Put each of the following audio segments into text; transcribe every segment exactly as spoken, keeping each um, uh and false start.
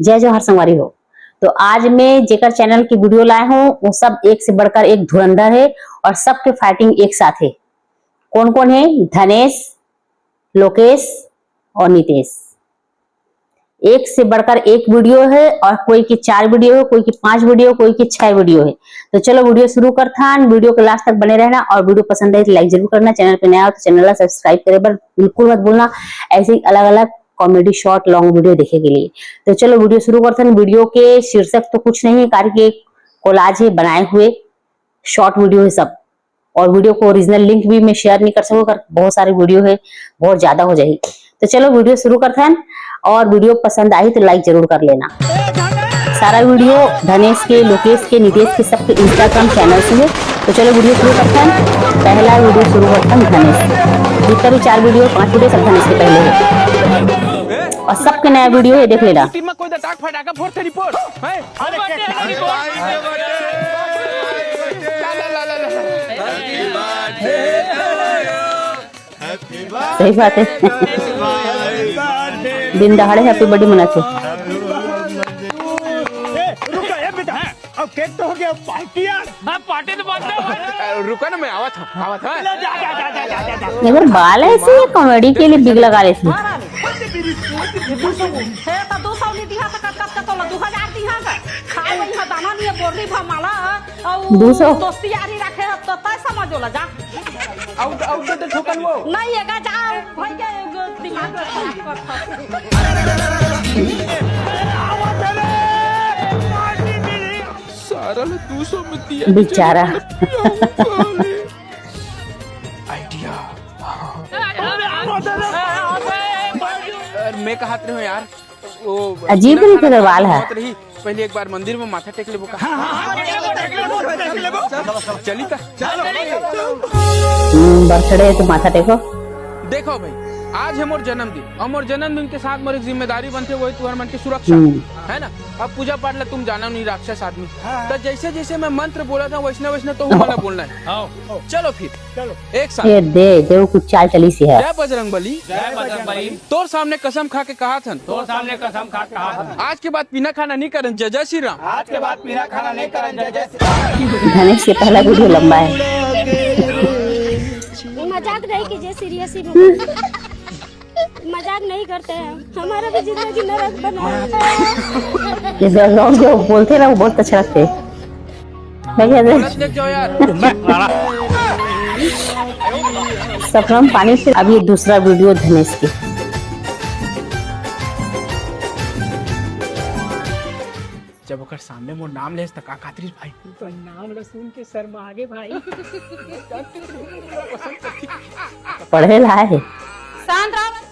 जय जोहार संगवारी हो। तो आज मैं जेकर चैनल की वीडियो लाए हूँ, वो सब एक से बढ़कर एक धुरंधर है और सबके फाइटिंग एक साथ है। कौन कौन है? धनेश, लोकेश और नितेश। एक से बढ़कर एक वीडियो है और कोई की चार वीडियो है, कोई की पांच वीडियो, कोई की छह वीडियो है। तो चलो वीडियो शुरू करथन। वीडियो के लास्ट तक बने रहना और वीडियो पसंद आए तो लाइक जरूर करना। चैनल पे नया हो तो चैनल ला सब्सक्राइब करे बर बिल्कुल मत भूलना, ऐसे ही अलग अलग कॉमेडी शॉर्ट लॉन्ग वीडियो देखे के लिए। तो चलो वीडियो शुरू करथन। वीडियो के शीर्षक तो कुछ नहीं है, कारण कि कोलाज है बनाए हुए, शॉर्ट वीडियो है सब। और वीडियो को ओरिजिनल लिंक भी मैं शेयर नहीं कर सकूँ, कर बहुत सारे वीडियो है, बहुत ज्यादा हो जाएगी। तो चलो वीडियो शुरू करथन। और वीडियो पसंद आई तो लाइक जरूर कर लेना। सारा वीडियो धनेश के, लोकेश के, नितेश के, सबके इंस्टाग्राम चैनल से है। तो चलो वीडियो शुरू करथन। पहला वीडियो शुरू करथन धनेश। जितना भी चार वीडियो, पांच वीडियो, सब धनेश के पहले है और सबके नया वीडियो है, देख लेना। टीम में कोई दटाक फटाका फोड़ तेरी पोर। हैं? अरे, के खाली बोल। ला, ला, ला, ला, ला। सही बात है। दिन दहाड़े हैप्पी बर्थडे मनाथे। ए, रुको, ए बेटा, अब केक तो हो गया, पार्टी यार। हाँ, पार्टी तो बंद है। रुको ना, मैं आवा था, आवा था। ले, जा, जा, जा। ये तो बाल ऐसे ही कॉमेडी के लिए बिग लगा लेते हैं। हे, त दू सौ नहीं दिहा, त कत, कत, कत होला, दू हजार दिहा, त खा गई है, दाना नहीं है, बोरली भर माला, अउ दू सौ। दोस्ती यारी रखे है, त तय समझ होला, जा। आउ, आउ, तो, तो ठोकन वो। नहीं, ये गा, जा, भाई के दिमाग खराब करता। सारा ला दू सौ में दिया। बेचारा। आइडिया। अरे, मैं कहत रहे हूँ यार, वो अजीब बिना तरीके के खाना बाल है। होत रही, पहले एक बार मंदिर में माथा टेक लेबो का? चली का? हम्म, बर्थडे है तो माथा टेको। देखो भाई, आज है मोर जन्मदिन, और मोर जन्मदिन के साथ मोर एक जिम्मेदारी बनथे, वही तुहर मन की सुरक्षा, हम्म। है ना? अब पूजा पाठ ला तुम जाना नहीं, राक्षस आदमी। हाँ। तो जैसे जैसे मैं मंत्र बोला था, वैसने वैसने तो हमारा बोलना है। हाँ। चलो फिर, चलो। एक साथ। ये दे, दे, वो कुछ चाल चली सी है। जय बजरंग बली। जय बजरंग बली। तोर सामने कसम खा के कहा थन। तोर सामने कसम खा के कहा थन। आज के बाद पीना खाना नहीं करन, जय जय श्री राम। आज के बाद पीना खाना नहीं करन, जय जय श्री राम। धनेश, ये पहला वीडियो लंबा है। मजाक नहीं कीजिए, सीरियस ही बोल। मजाक नहीं करते हैं, हमारा भी जिंदगी नरक बना है। ये बैकग्राउंड जो बोलते हैं ना, वो बहुत अच्छा लगता है। मैं कहते हैं, सपना में पानी से। अब ये दूसरा वीडियो धनेश की। जब ओकर सामने मोर नाम लेस त का खातिर भाई? तो नाम ल सुन के शर्मा आगे भाई। पढ़े ला है। शांत रहो बच्चों।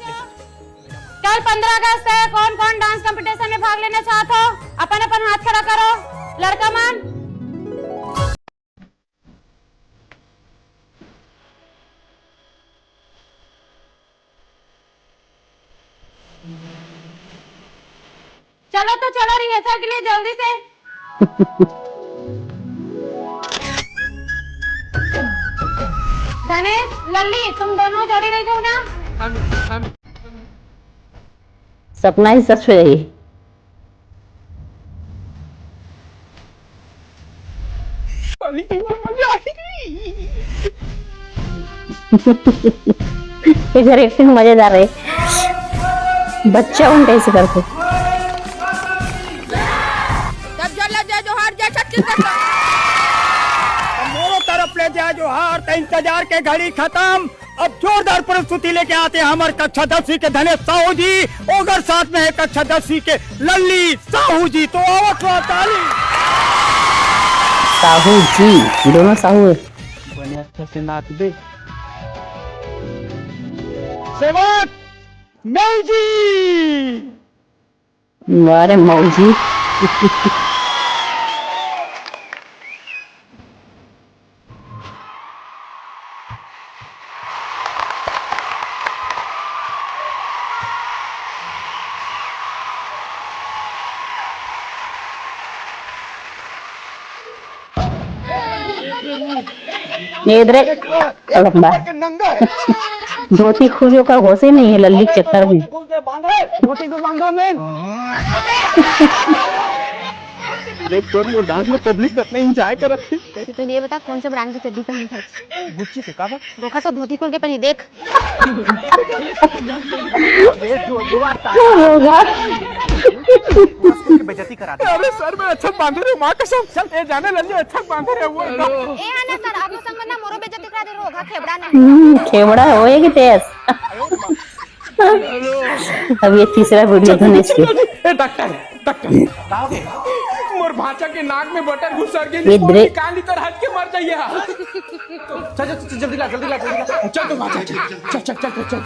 कल पंद्रह अगस्त है, कौन कौन डांस कंपटीशन में भाग लेना चाहत हो, अपन अपन हाथ खड़ा करो लड़का मन। चलो तो चलो रिहर्सल के लिए जल्दी से। धनेश, लल्ली, तुम दोनों जोड़ी रह जाओ ना। हम हम सपना ही सच हो जाई। इधर एक्टिंग मजेदार है, बच्चा उन कैसे करते। सब झन ला जय जोहार, जय छत्तीसगढ़। मोरो तरफ ले जय जोहार। त इंतजार के घड़ी खत्म। अब जोरदार प्रस्तुति लेके आते हैं हमारे कक्षा दसवीं के धनेश साहू जी, ओकर साथ में है कक्षा दसवीं के लल्ली साहू जी। तो आवत हुआ ताली। साहू जी, दोनों साहू है। बने अच्छा से नाच दे। सेवक, मौजी। वाह रे मौजी। ये इधर एक लंबा है। धोती खुद का होश ही नहीं है लल्ली के चक्कर में। धोती को बांधो में। देख तोर वो डांस में पब्लिक कतना एंजॉय करत हे। तो ये बता कौन से ब्रांड की चड्डी पहनी था? गुच्ची के का बा? देखा तो धोती खोल के पहनी देख। होगा। बेइज्जती करा दे। अरे सर मैं अच्छा बांधे रे माँ कसम। चल ए जाने लल्लू अच्छा बांधे रे वो। ए आना सर आप लोग संग ना मोरो बेइज्जती करा दे रोगा खेबड़ा ना। हम्म, खेबड़ा होए कि तेज। अब ये तीसरा वीडियो धनेश के। ए डॉक्टर, डॉक्टर, का हो गया? मोर भांचा के नाक में बटर घुसर गई। ये वो द्रे- निकाल ली तो हट के मर जाइए। चल, चल, चल, जल्दी ला, जल्दी ला, जल्दी ला। चल तो भांचा, चल, चल, चल, चल, चल।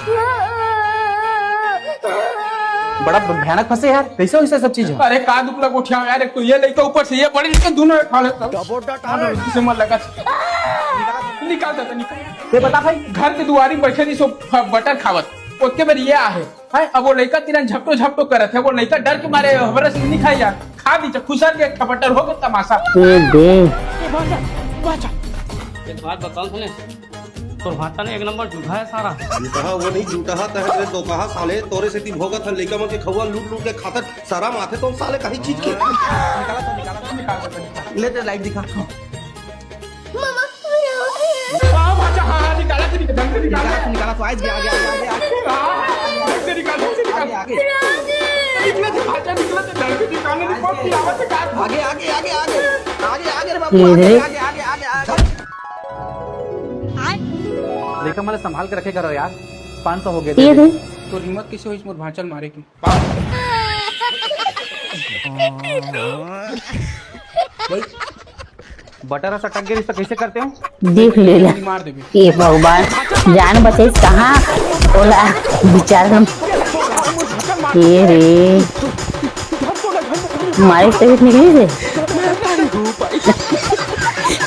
बड़ा भयानक फंसे यार, कैसे हो इसे सब चीज हो? अरे का दुख लग उठिया यार, एक तो ये लइका ऊपर से ये बड़ी, इसके दोनों खा लेता। इसे मत लगा। निकाल देता, निकाल। ये बता भाई। घर के दुआरी बैठे नहीं सो बटर खावत। ओतके बेर ये आहे। हैं, अब वो लइका तिरन झपटो झपटो करत हे, वो लइका डर के मारे हमरे से नहीं खाई यार। खा दीजिए, खुसर के खपटर हो गए तमाशा। ये दे। ए, बाचा, बाचा। एक बात बताओ तूने, तोर भाता ने एक नंबर जूठा है सारा। जूठा वो नहीं, जूठा तहत रे दोपहा साले, तोरे से ती भोगत हन लइका मन के खौवा लूट लूट के खातर शरम आथे तो साले कहीं चीज के। निकाला तो निकाला तो निकाला तो निकाला। ले ते लाइट दिखा। मामा, हाँ, भांचा, हाँ, हाँ, निकाला तो निकाला, ढंग से निकाला। निकाला तो निकाला, तो आइज गया, आगे, आगे, आगे, आगे। हाँ, ढंग से निकाल, ढंग से निकाल। आगे, आगे। निकला तो भांचा, निकला तो ढंग से निकाल, नहीं बहुत पिलावा से काट। आगे, आगे, आगे, आगे। आगे, आगे रे बाबू, ये आगे, रे। आगे, आगे, आगे, आगे। लइका मन ला संभाल के रखे करो यार, पाँच सौ हो गए, ये दे दे। दे। तो हिम्मत कैसे होइस मोर भांचा ल मारे की? भाई, बटर ह सटक गे रिहिस त कइसे करते हो? देख ले ला। मार देबे। ए भगवान, जान बचे कहाँ ओला विचार हम। ए रे, मारे से निकली रे।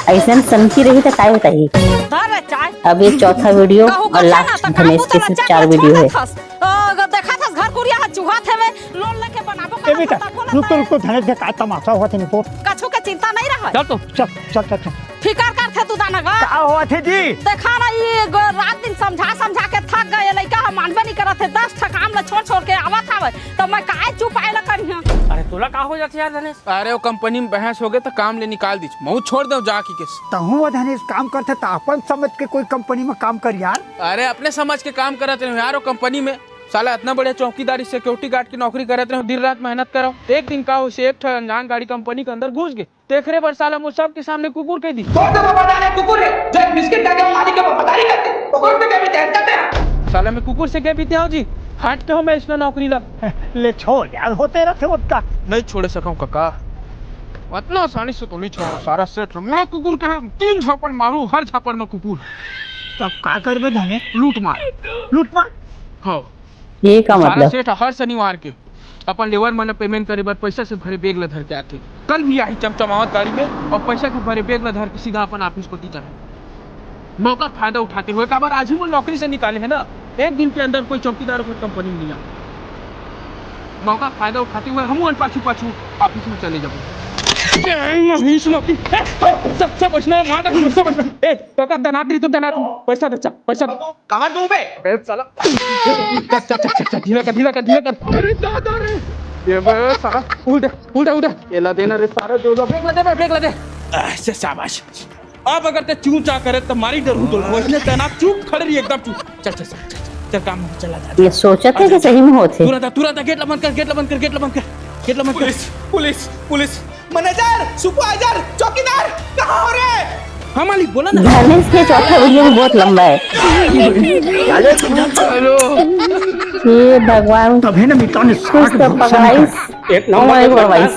ऐसन सनकी रही त काय बताही। धर रे चाय। अब ये चौथा वीडियो कहूँ और कुछ ना लास्ट तो धनेश के सिर्फ चार वीडियो है। अ, देखा था घर कुरिया ह चूहा थे वे, लोन लेके बनाबो ए बेटा, रुक तो, रुक तो, धनेश के का तमाशा होवत हे तो। कछु के चिंता नहीं रहा। चल तो। चल, चल, चल, चल। फिकर करथे तू दाना गा। का होवत हे जी? देखा ना, ई ग-, रात दिन समझा, समझा के थक गए, लइका ह मानबे नहीं करत हे, दस ठा काम ल छोड़, छोड़ के आवत हवे, त मैं काय चुपाए ल करिहां? अरे तोला का हो जाथे यार धनेश? अरे वो कंपनी में बहस हो गए त काम ले निकाल दीच, महू छोड़ दे जा की केस। तहूं वो धनेश काम करथे त अपन समझ के कोई कंपनी में काम कर यार। अरे अपने समझ के काम करत रहे यार वो कंपनी में। साला इतना बढ़िया चौकीदारी सिक्योरिटी गार्ड की नौकरी करत रहे, दिन रात मेहनत करो। एक दिन का होइसे एक ठो अनजान गाड़ी कंपनी के अंदर घुस गए। तेखरे बर साला मोर सबके सामने कुकुर कह दी। कौन सा वफादार है कुकुर है जो एक बिस्किट का के मालिक का वफादारी करते? तो कौन से कह भी तहस करते हैं? साला मैं कुकुर से कह भी हो जी, हट के हो मैं इसमें नौकरी ला। ले छोड़ यार, होते रहते होता। नहीं छोड़े सकूं काका, इतना आसानी से तो नहीं छोड़ो सारा सेट। मैं कुकुर के तीन झापड़ मारूं, हर झापड़ में कुकुर। तब का करबे धने? लूट मार। लूट मार। हाँ। ये का सारा मतलब? सेठ हर शनिवार के अपन लेबर मन ल पेमेंट करे बर पैसा से भरे बैग ल धर के आथे। कल भी आही चमचमावत गाड़ी में और पैसा के भरे बैग ल धर के सीधा अपन ऑफिस कोती जाही। मौका के फायदा उठाते हुए, काबर आज ही वो नौकरी से निकाले है ना, एक दिन के अंदर कोई चौकीदार को कंपनी में नहीं आ। मौका के फायदा उठाते हुए हम पाछू पाछू ऑफिस में चले जाबो। ए, नहीं सुनो कि, ए, सब, सब बैठना है, वहाँ तक सब बैठना। ए, काका, दनात रही तो दनात, पैसा दे, चल, पैसा दे। कहाँ दूं बे? अबे साला। चल, चल, चल, चल, चल, धीरे कर, धीरे कर, धीरे कर। अरे दादा रे। ये बे साला, उल्टा, उल्टा, उल्टा। ये ला देना रे सारा जो, जो, ब्रेक ला दे बे, ब्रेक ला दे। अच्छा, शाबाश। अब अगर ते चूं चां करे तो मारी डर हूँ तो इसने तना चुप खड़े रही एकदम चुप। चल, चल, चल, चल, चल, काम में चला जा। ये सोचत हे कि सही में होत हे। तुरंत, तुरंत गेट ला बंद कर, गेट ला बंद कर, गेट ला बंद कर, गेट ला बंद कर। Police, police, police. Manager, supervisor, चौकीदार, कहाँ हो रे? हाँ मालिक, बोला ना। धर्मेश के चौथा वीडियो भी बहुत लंबा है। हे भगवान, तभे न मिटाने कुछ तो पकड़ाइस। एक नंबर के पकड़ाइस।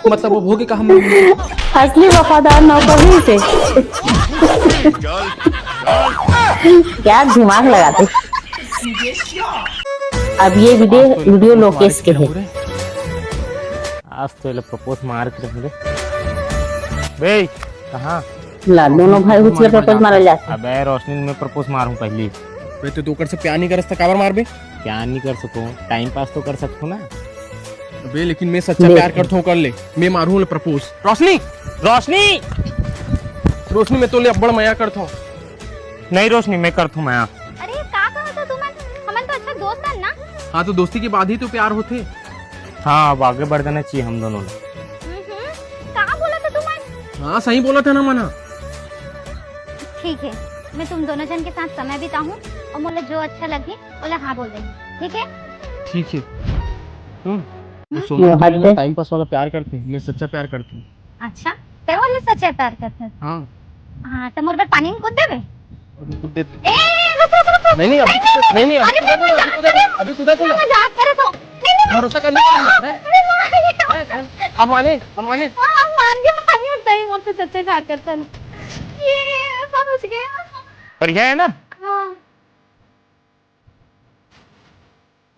मतलब वो भोगे का हम असली वफादार नौकर ही से। क्या दिमाग लगाते। अब ये वीडियो, वीडियो लोकेश के है। आज तो ये प्रपोज मार के रख दे। बे, कहाँ? ला, दोनों भाई उछले प्रपोज मारल जाथे। अबे रोशनी, मैं प्रपोज मारूं पहली। बे, तो तू ओकर से प्यार नहीं कर सकता, काबर मारबे? प्यार नहीं कर सको, टाइम पास तो कर सकता ना। अबे, लेकिन मैं सच्चा प्यार करता हूँ, कर ले। मैं मारूं ले प्रपोज। रोशनी, रोशनी, रोशनी, मैं तो ले अब्बड़ मया करता हूँ। नहीं रोशनी, मैं करता हूँ मया। अरे, का कहत हो तुमन? हमन तो अच्छा दोस्त हन ना? हाँ, तो दोस्ती के बाद ही तो प्यार होथे। हाँ, अब आगे बढ़ जाना चाहिए हम दोनों ला। हम्म, का बोलत हस तुमन? हाँ, सही बोलत हन ना। ठीक है, मैं तुम दोनों जन के साथ समय बिताहूँ अउ मोला जो अच्छा लगही, ओला हाँ बोल देहूँ, ठीक है? ठीक है। हम्म, वो सोनू, ये हद है। टाइम पास वाला प्यार करथे, मैं सच्चा प्यार करथों। अच्छा, तैं मोला सच्चा प्यार करथस? हाँ। हाँ, त मोर बर पानी में कूद देबे? अभी कूद देते। ए, रुक, रुक, रुक, रुक। नहीं, नहीं, अभी नहीं, कूद, नहीं, नहीं, अभी अरे, कूदा नहीं, नहीं, अभी कूदा नहीं, अभी कूदा नहीं। मैं मजाक करत हूँ। नहीं, नहीं, नहीं। भरोसा कर ले। अरे, नहीं, नहीं। ए, ए, हम माने, हम माने। हाँ, हम मान गए, मान गए, सही मोर से सच्चा प्यार करथस। ये, समझ गया। बढ़िया है ना? हाँ।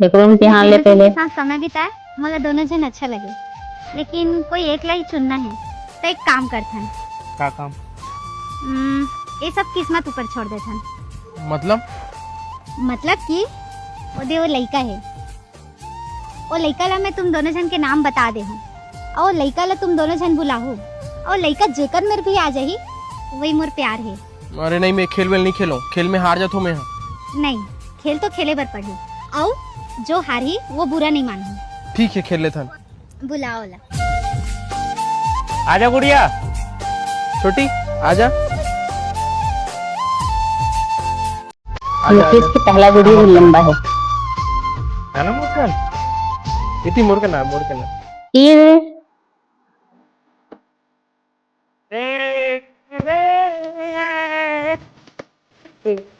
देखो, हम ध्यान ले पहले। के साथ समय बिताए, मोला दोनों जन अच्छा लगे, लेकिन कोई एक ला ही चुनना है। तो एक काम करथन। का काम? हम्म, ये सब किस्मत ऊपर छोड़ देथन। मतलब? मतलब कि ओदे वो लइका है, वो लइका ला मैं तुम दोनों जन के नाम बता दे हूँ, और लइका ला तुम दोनों जन बुलाहू, और लइका जेकर मेर भी आ जाही, वही मोर प्यार है। अरे नहीं, मैं खेल वेल नहीं खेलों, खेल में हार जाथों मैं। हाँ। नहीं, खेल तो खेले बर पड़ही, अउ जो हारही वो बुरा नहीं मानही। ठीक है, खेल लेथन। बुलाओ ला। आजा गुड़िया। छोटी, आजा। आजा, मुकेश आजा। के पहला वीडियो भी लंबा है। है ना मोर के? इतनी मोर के ना, मोर के ना। ये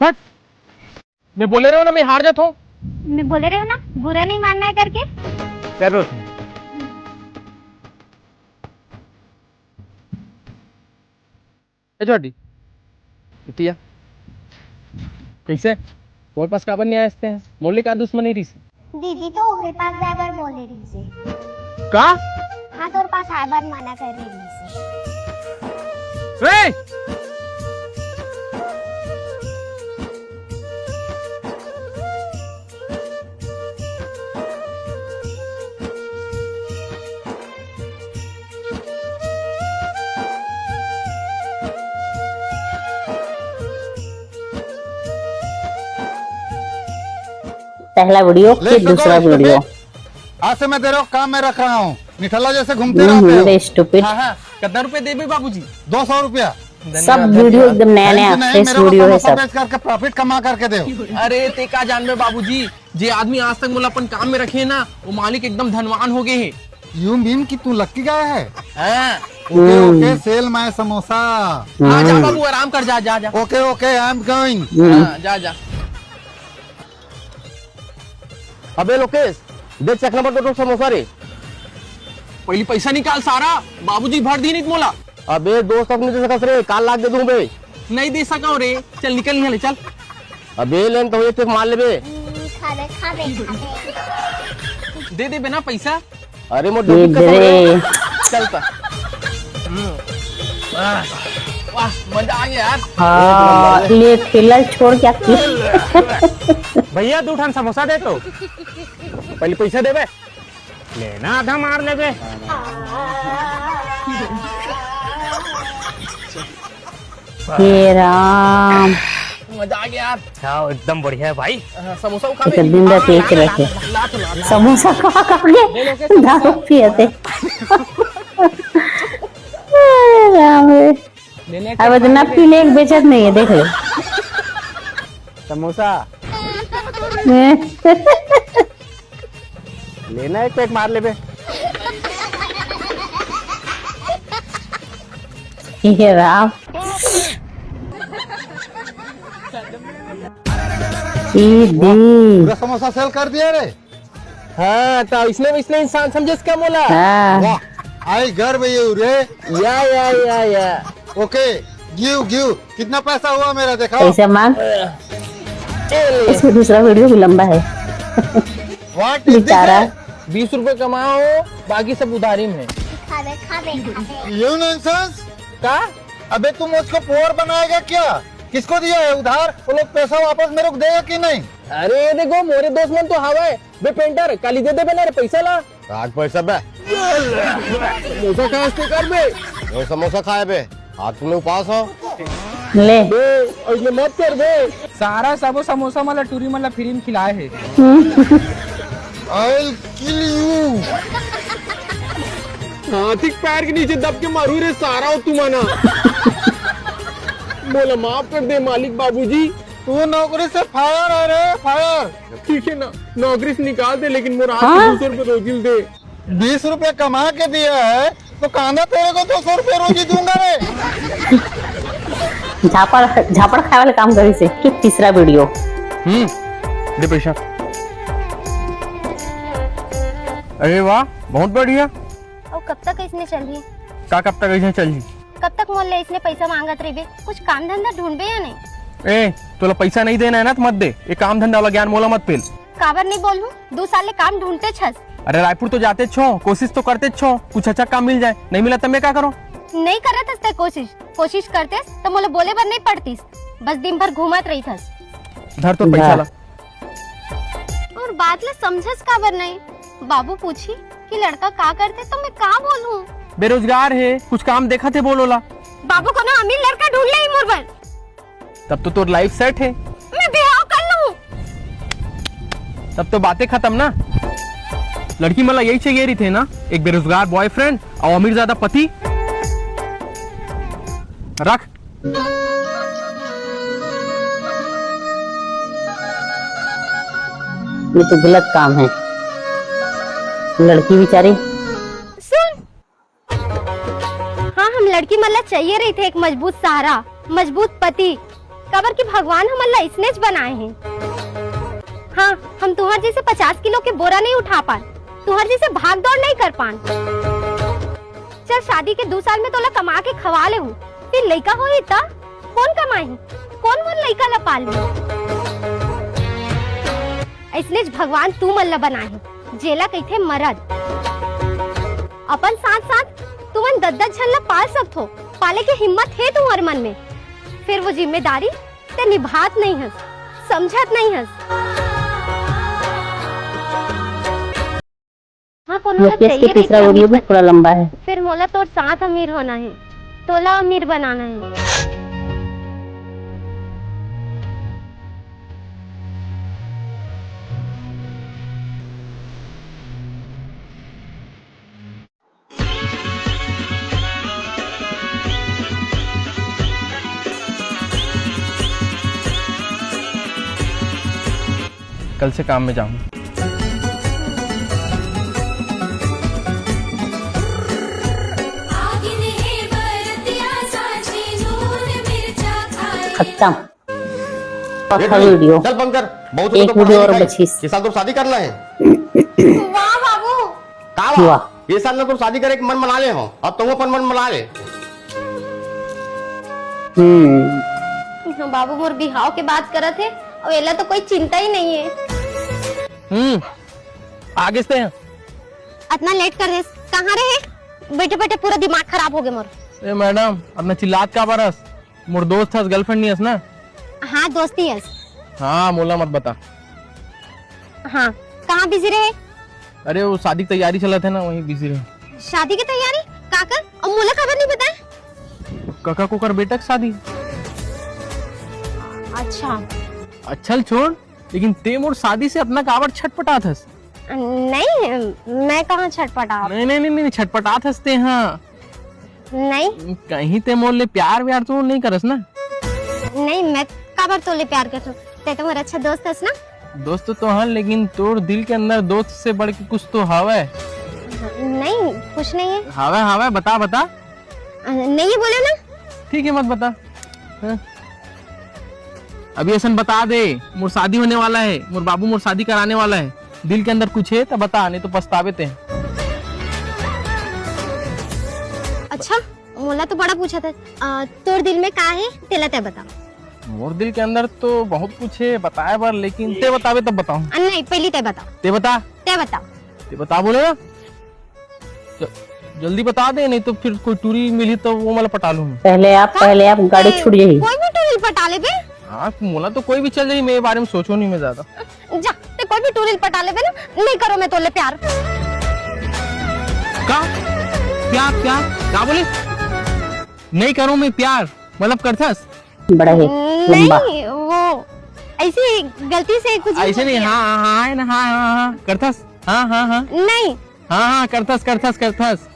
हट। मैं बोले रहे हो ना, मैं हार जाता हूँ। मैं बोले रहे हो ना, बुरा नहीं मानना है करके। जरूर। ए छोटी, बिटिया, कैसे? मोर पास काबर नहीं आए हस तैं? मोर ले का दुश्मनी रहिस? दीदी तो ओकरे पास जाए बर बोले रहिस हे। का? हाँ, तोर पास आए बर मना कर रहिस हे। ए! पहला वीडियो, ले फिर दूसरा वीडियो। आज से मैं दे रहा हूँ, काम में रख रहा हूँ। निठल्ला जैसे घूमते रहते हो। हम्म, stupid। हाँ, हाँ, कितना रुपए देबे बाबूजी? दो सौ रुपया। धन्यवाद, सब वीडियो एकदम नया नया, fresh वीडियो है सब। बेच करके profit कमा करके दे। अरे, तैं का जानबे बाबूजी, जे आदमी आज तक मोला अपन काम में रखे हे ना, वो मालिक एकदम धनवान हो गए हे। You mean कि तू lucky guy है? हाँ। OK, OK, sell my samosa. हाँ, जा बाबू, आराम कर, जा, जा, जा। OK, OK, I am going। हाँ, जा, जा। अबे लोकेश, दे check number दो ठो समोसा रे। पहली पैसा निकाल सारा, बाबूजी भर दी नहीं मोला। अबे दोस्त, अब नहीं दे सकस रे, काल लाके दे दूं बे। नहीं दे सका हूँ रे, चल निकल यहाँ ले चल। अबे लेन तो एक एक मार लेबे। खा दे, खा दे, खा दे। दे दे बिना पैसा। अरे मोर ये debit card दे रे। चलता। हम्म। वाह, वाह, मजा आ गया यार। हाँ, ले फिलहाल छोड़ क्या? भैया, दू ठन समोसा दे तो। पहले पैसा देबे। लेना आधा मार लेबे। हे राम। मजा आ गया यार। हाँ, एकदम बढ़िया है भाई। हाँ, समोसा खा एक दिन रात एक रखे। ला, ला, ला, ला। समोसा खा खा के दारू पिए थे। हे राम रे। अब इतना पी ले, एक बेचत नहीं है, देख ले। समोसा। लेना है, एक पैक मार लेबे। हे राम। ई दी। पूरा समोसा sell कर दिया रे। हाँ, तो इसने, इसने इंसान समझे इसका मोला। हाँ। वाह, आई गर्व ये रे। या, या, या, या। OK, give, give। कितना पैसा हुआ मेरा, दिखाओ। पैसा मांग। ए ले। इसमें दूसरा वीडियो भी लंबा है। What is this बेचारा। है? बीस रुपए कमाओ, बाकी सब उधारी में। खा दे, खा दे, खा दे। You nonsense। का? अबे तू मुझको पोर बनाएगा क्या? किसको दिया है उधार? वो लोग पैसा वापस मेरे को देगा कि नहीं? अरे ये देखो, मोरे दोस्त मन तो हवा है। बे पेंटर, काली दे दे बे ना रे पैसा ला। राख पैसा बे। समोसा खा के कर बे। वो समोसा खाए बे। आज तुम्हें उपास हो। ले। बे, अइसने मत कर बे। सारा सबो समोसा मन ला टूरी मन ला free म खिलाए हे। I'll kill you। हाथी के पैर के नीचे दब के मरू रे सारा हो तुमन। मोला माफ कर दे मालिक बाबूजी। तू नौकरी से fire है रे, fire। ठीक है ना, नौकरी से निकाल दे, लेकिन मोर आज हाँ? दो सौ रुपये रोजी दे। बीस रुपए कमा के दिया है तो कांदा तेरे को दो सौ रुपए रोजी दूंगा रे। झापड़ झापड़ खाए वाले काम करी से। फिर तीसरा वीडियो। हम्म, दे पैसा। अरे वाह, बहुत बढ़िया। अउ कब तक अइसने चलही? का कब तक अइसने चलही? कब तक मोर ले अइसने पैसा मांगत रहिबे? कुछ काम धंधा ढूंढबे या नहीं? ए, तोला पैसा नहीं देना है ना तो मत दे। ये काम धंधा वाला ज्ञान मोला मत पेल। काबर नहीं बोलूं? दू साल ले काम ढूंढते छस। अरे रायपुर तो जाते छो, कोशिश तो करते छो, कुछ अच्छा काम मिल जाए। नहीं मिला तो मैं क्या करूं? नहीं करत हस ते कोशिश, कोशिश करते तो मोला बोले बर नहीं पड़तीस। बस दिन भर घूमत रही थस। धर तो पैसा ला। और बात ला समझस काबर नहीं? बाबू पूछी कि लड़का का करथे तो मैं का बोलूं? बेरोजगार हे, कुछ काम देखत हे बोल ओला। बाबू कोनो अमीर लड़का ढूंढ ले ही मोर बर। तब तो तोर life set हे। मैं बिहाव कर लूं। तब तो बातें खत्म ना। लड़की मन ला यही चाहिए रहिथे ना, एक बेरोजगार boyfriend और अमीर ज्यादा पति। रख। ये तो गलत काम है। लड़की बेचारी। सुन, हाँ, हम लड़की मन ला चाहिए रहिथे एक मजबूत सहारा, मजबूत पति, काबर कि भगवान हमन ला इसनेच बनाए हे। हाँ, हम तुहर जैसे पचास किलो के बोरा नहीं उठा पान, तुहर जैसे भाग दौड़ नहीं कर पान। चल, शादी के दू साल में तोला कमा के खवा लेहूं, फिर लइका होही त कोन कमाही? कोन मोर लइका ला पालही? अइसनेच भगवान तुमन ला बनाए हे, जेला कहिथे मरद। अपन साथ-साथ तुमन दस-दस झन ला पाल सकथो, पाले के हिम्मत हे तुंहर मन में, फेर वो जिम्मेदारी ते निभात नइ हस, समझत नइ हस। हाँ, कोनो ला मुकेश के चाहिए तीसरा रहिथे वीडियो भी अमीर थोड़ा लंबा है। बन-, फिर मोला तोर साथ अमीर होना है, तोला अमीर बनाना है। कल से काम में जाऊँ। खत्म। चौथा वीडियो। चल पंकज, बहुत एक वीडियो और बचिस। ये साल तो शादी करना है। वाह बाबू। का वाह? वाह। ये साल ना तो शादी करे के मन बना ले हो, अब तुम अपन मन बना ले। हम्म। बाबू मोर बिहाव के बात करत हे, अउ एला तो कोई चिंता ही नहीं है। हम्म, आगे से हैं। अतना लेट कर देस, कहाँ रहे? बैठे बैठे पूरा दिमाग खराब हो गए मोर। ए मैडम, अतना चिल्लात का बरस? मोर दोस्त हस, girlfriend नहीं हस ना? हाँ, दोस्ती हस। हाँ, मोला मत बता। हाँ, कहाँ बिजी रहे? अरे, वो शादी की तैयारी चलत हे ना, वहीं बिजी रहे। शादी की तैयारी? काकर? अउ मोला काबर नहीं बताए? कका कोकर बेटा के शादी। अच्छा। अच्छा ल छोड़, लेकिन ते मोर शादी से अतना काबर छटपटात हस? नहीं, मैं कहाँ छटपटात? नहीं, नहीं, नहीं, नहीं, छटपटात हस ते, हाँ। नहीं। कहीं ते मोर ले प्यार व्यार तो नहीं करस ना? नहीं, मैं काबर तोले प्यार करथूं? ते तो मोर अच्छा दोस्त हस ना? दोस्त तो हाँ, लेकिन तोर दिल के अंदर दोस्त से बढ़ के कुछ तो हवय। नहीं, कुछ नहीं है। हवय, हवय, बता, बता। अ, नहीं बोले ना। ठीक है, मत बता। हाँ? अभी असन बता दे, मोर शादी होने वाला है, मोर बाबू मोर शादी कराने वाला है। दिल के अंदर कुछ है तो बता, नहीं तो पछतावे ते। अच्छा, मोला तो बड़ा पूछा था। अ, तोर दिल में का है, तेला ते बता। मोर दिल के अंदर तो बहुत कुछ है बताए बर, लेकिन ते बतावे तब बताऊं। अ, नहीं, पहली ते बता। ते बता। ते बता। ते बता बोले ना। ज-, जल्दी बता दे, नहीं तो फिर कोई टूरी मिली तो वो मला पटा लूं। पहले आप, का? पहले आप, गाड़ी ए, छूट जाही। कोई भी टूरी पटा ले बे। हाँ, मोला तो कोई भी चल जाही, मैं ये बारे में सोचो नहीं मैं ज्यादा। जा, ते कोई भी टूरी पटा ले बे ना, नहीं करो मैं तोले प्यार। का? प्यार, प्यार? क्या बोले? नहीं करो मैं प्यार, मतलब करथस? बड़ा है, लंबा। नहीं, वो ऐसे गलती से कुछ ऐसे नहीं। हाँ, हाँ, हाँ, है ना, हाँ, हाँ, हाँ, करथस। हाँ, हाँ, हाँ। नहीं। हाँ, हाँ, करथस, करथस, करथस।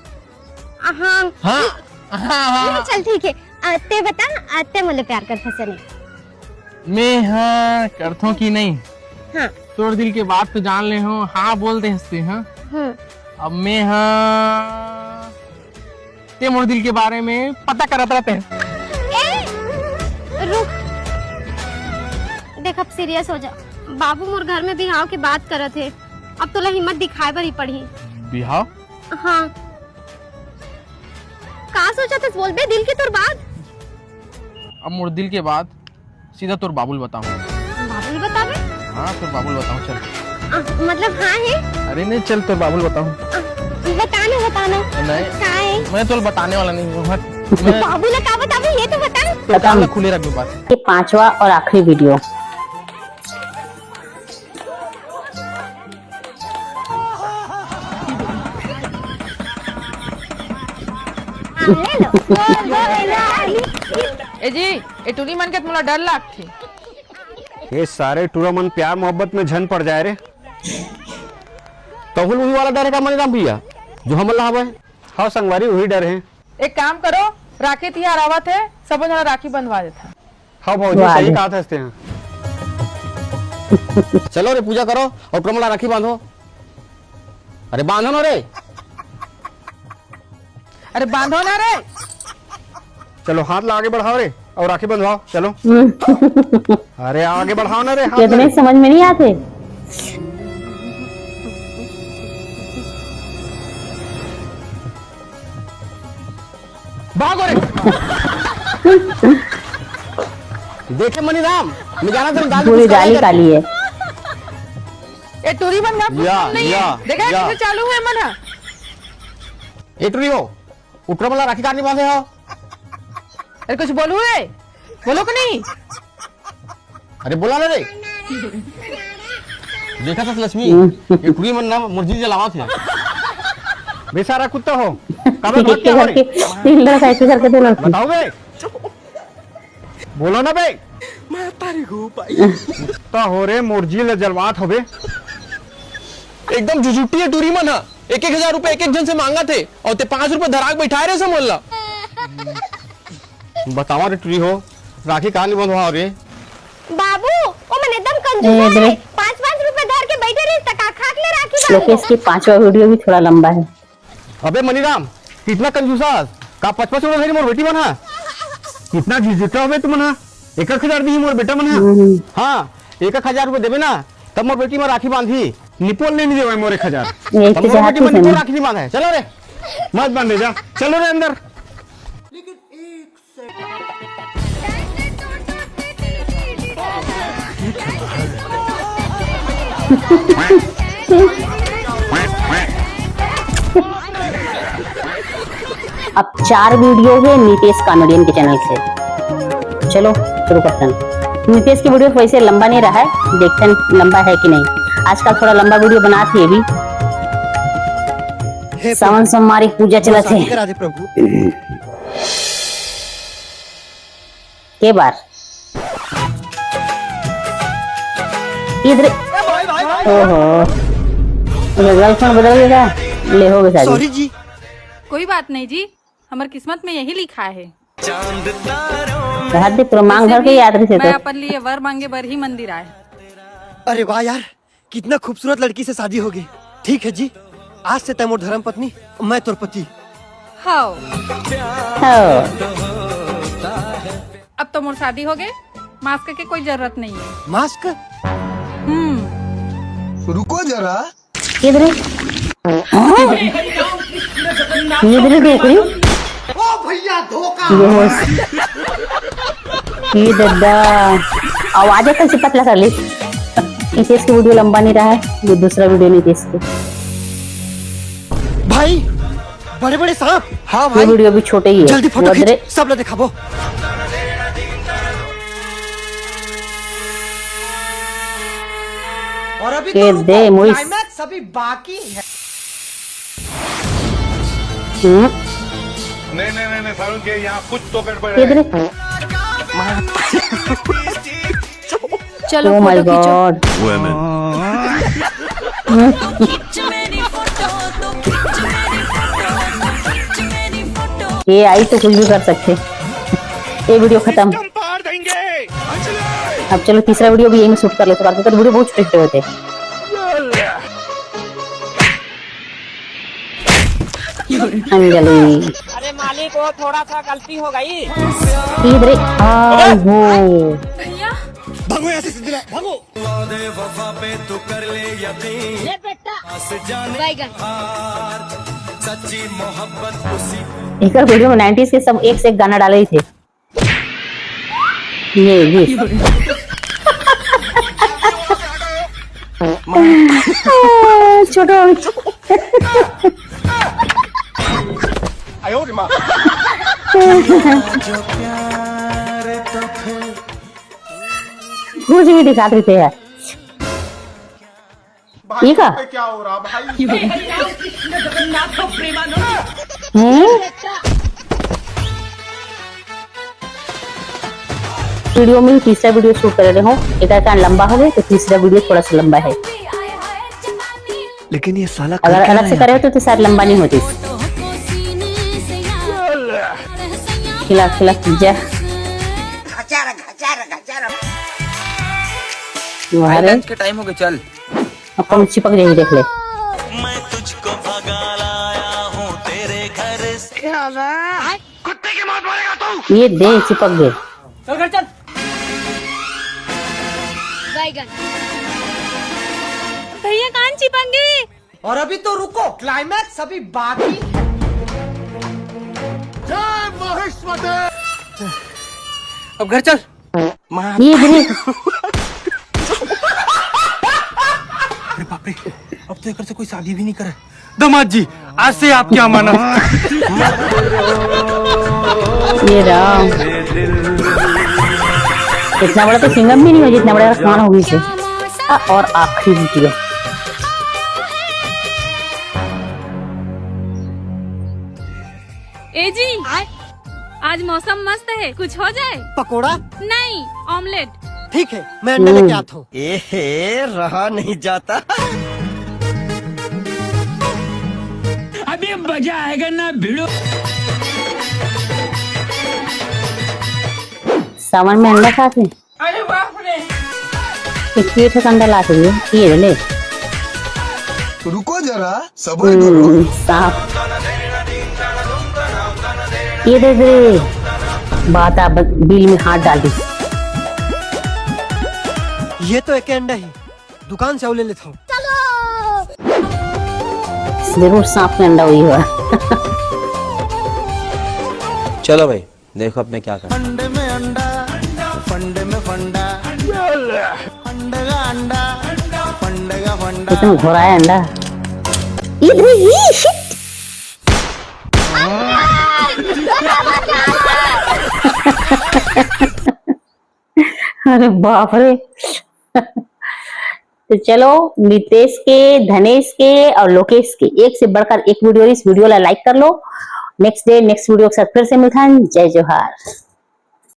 हाँ। हाँ, हाँ, हाँ। चल ठीक है। अ, ते बता, अ, ते मोले प्यार करथस या नहीं? मैं हाँ करथों कि नहीं? हाँ। तोर दिल के बात तो जान ले हो, हाँ बोल दे हंसते, हाँ। हम्म। अब मैं हाँ ते मोर दिल के बारे में पता करत रहते हैं। ए, रुक। देख, अब सीरियस हो जा। बाबू मोर घर में बिहाव के बात करत हे। अब तोला हिम्मत दिखाए बर ही पड़ही। बिहाव? हाँ। का सोचत हस? बोल बे, दिल के तोर बात। अब मोर दिल के बात सीधा तोर बाबू ल बताऊं। बाबू ल बताबे? हाँ, तोर बाबू ल बताऊं, चल। आ, मतलब हाँ है? अरे नहीं, चल तोर बाबू ल बताऊं। आ, बता ना, बता ना। नहीं। का है? मैं तोला बताने वाला नहीं हूँ, हट। मैं बाबू ल का बताबे, ये तो बता। तोर कान ला खुले रखबे बस। ये पांचवा और आखिरी वीडियो। ए जी, ए टूरी मन के त मोला डर लागथे। ये सारे टूरा मन प्यार मोहब्बत में झन पड़ जाए रे। तहुल उही वाला डर है का मनीराम भैया, जो हमन ला हवय? हाँ संगवारी, उही डर है। एक काम करो, राखी तिहार आवत है, सबो झन राखी बंधवा देथा। हाँ भौजी, वाह सही रे। कहा था इसने। चलो रे, पूजा करो और टूरा मन ला राखी बांधो। अरे बांधो ना रे। अरे बांधो ना रे। चलो हाथ ला आगे बढ़ाओ रे और राखी बंधवाओ, चलो। हम्म। अरे आगे बढ़ाओ ना रे हाथ कितने ला। समझ में नहीं आते। भागो रे। देखे मनीराम, मैं जाना था दाल पूरी गाली काली है। ए टूरी मन का या, नहीं। या, देखा या। कैसे चालू है मन। ए टूरी हो, उठरो मला राखी काट नहीं बांधे हो। अरे कुछ बोलू रे, बोलो कि नहीं? अरे बोला ना रे। देखा था लक्ष्मी, ये टूरी मन ना मुर्जी जलावा थे। बेचारा कुत्ता हो, काबर भाग एक गया घर रे? के तीन लड़का एक घर के दो लड़की। बताओ बे। बोलो ना बे। मैं तारी गो भाई। कुत्ता हो रे, मुर्जी ले जलवात हो बे। एकदम झुझुट्टी है टूरी मन हा। एक एक हजार रुपए एक एक झन से मांगा थे और ते पांच रुपए धराक बैठाए रे समझ ला। बतावा रे टूरी हो, राखी कहाँ नहीं बंधवा रे? बाबू, वो मन एकदम कंजूस ए, है। पाँच पाँच रुपए धर के बैठे रहे, तका खाक ले राखी बांध। लोकेश की पांचवा वीडियो भी थोड़ा लंबा है। अबे मनीराम, कितना कंजूसा हस? का पचपच उड़ा धरी मोर बेटी मन हा? कितना झिझिटा होबे तुमन हा? एक एक हजार दिही मोर बेटा मन हा। हम्म। हाँ, एक एक हजार रुपए देबे ना, तब मोर बेटी मन राखी बांधही। निपोल नहीं देवे मोर एक हजार। यही तब तो मोर चाहत बेटी हूँ मन निपोल सर। राखी नहीं बांधे। चलो रे, मत बांधे जा। चलो रे अंदर। अब चार वीडियो है नीतीश कॉमेडियन के चैनल से। चलो शुरू करते हैं। नीतीश की वीडियो वैसे लंबा नहीं रहा है, देखते हैं लंबा है कि नहीं। आजकल थोड़ा लंबा वीडियो बनात हे भी। हे सावन सोमवारी पूजा वो चलत शादी हे। करा दे प्रभु। के बार इधर। ओहो, ये गर्लफ्रेंड बदल गया, ले हो गए शादी। सॉरी जी। कोई बात नहीं जी, हमार किस्मत में यही लिखा है। बहुत ही प्रो-, मांग भर के याद रखे मैं तो। अपन लिए वर मांगे बर ही मंदिर आए। अरे वाह यार, कितना खूबसूरत लड़की से शादी होगे। ठीक है जी, आज से तै मोर धर्म पत्नी, मैं तोर पति। हाँ। हाँ। अब तो मोर शादी होगे, मास्क के कोई जरूरत नहीं है। मास्क? हम्म। रुको जरा। इधर। हाँ? इधर देख रही। ओ भैया, धोखा। ये हो। ये दादा। आवाज कैसे पतला कर ली? नीतीश की वीडियो लंबा नहीं रहा है, ये दूसरा वीडियो नीतीश की। भाई, बड़े बड़े सांप। हाँ ये भाई, वीडियो भी छोटे ही है। जल्दी फोटो खींच, सब ला दिखाबो। और अभी के तो रुको, दे मोइस। क्लाइमैक्स अभी बाकी है। हम्म। नहीं, नहीं, नहीं, नहीं, सारुण के यहाँ कुछ तो गड़बड़ है। इधर। चलो, oh my फोटो खींचो। God। ये आई तो कुछ भी कर सकते। ये वीडियो खत्म। अब चलो, तीसरा वीडियो भी यही में शूट कर लेते, बाकी तो वीडियो बहुत छोटे छोटे होते हैं। अंजलि। अरे मालिक, वो थोड़ा सा गलती हो गई। इधर आ, हो। भैया। भागो यहाँ से, सीधे भागो। वादे वफा पे तू कर ले यकीन। ले बेटा। पास जाने बैगन। हार, सच्ची मोहब्बत उसी। एक वीडियो में नाइंटीज़ के सब एक से एक गाना डाले ही थे। ये, ये। छोटो। कुछ भी दिखाते रहते हैं। भाई, ठीक है। यहाँ पे क्या हो रहा भाई? हम्म? वीडियो में ही तीसरा वीडियो शूट कर रहे हो, एक कारण लंबा हो गया तो तीसरा वीडियो थोड़ा सा लंबा है। लेकिन ये साला अगर अलग से करे होते तो शायद लंबा नहीं होती। खिला खिला जा। वाह रे। भाई, लंच के टाइम हो गया, चल। अपन चिपक जाएगी, देख ले। मैं तुझको भगा लाया हूँ तेरे घर से। कुत्ते की मौत मरेगा तू। ये दे, चिपक गए। चल घर चल। बैगन। भैया, कान चिपक गई। और अभी तो रुको, क्लाइमैक्स अभी बाकी। जय महेश्वते। अब घर चल। ये भी। अरे बाप रे, अब तो एकर से कोई शादी भी नहीं करे। दामाद जी, आज से आपकी अमानत। ये राम, इतना बड़ा तो सिंगम भी नहीं हो जितना बड़ा कान हो गई से। आ, और आखिरी वीडियो। ए जी, आज मौसम मस्त है, कुछ हो जाए? पकोड़ा? नहीं, ऑमलेट। ठीक है, मैं अंडा लेके आता हूँ। ए हे, रहा नहीं जाता। अभी मजा आएगा ना भिड़ो। सावन में अंडा खाते हैं। अरे बाप रे। एक पेट है अंडा लाते हुए, ये ले। रुको जरा, सबर करो। हम्म, सांप। ये दे दे। बात आप बिल में हाथ डाल दी। ये तो एक अंडा ही, दुकान से और ले लेता हूँ। जरूर सांप में अंडा हुई हुआ। चलो भाई, देखो अब मैं क्या करूँ। अंडे में अंडा, फंडे में फंडा। अंडे का अंडा, फंडे का फंडा। कितना घोड़ा है अंडा। इधर ही, shit। अरे बाप रे। तो चलो, मितेश के, धनेश के और लोकेश के एक से बढ़कर एक वीडियो। इस वीडियो ला लाइक कर लो। नेक्स्ट डे नेक्स्ट वीडियो के साथ फिर से मिलथन। जय जोहार।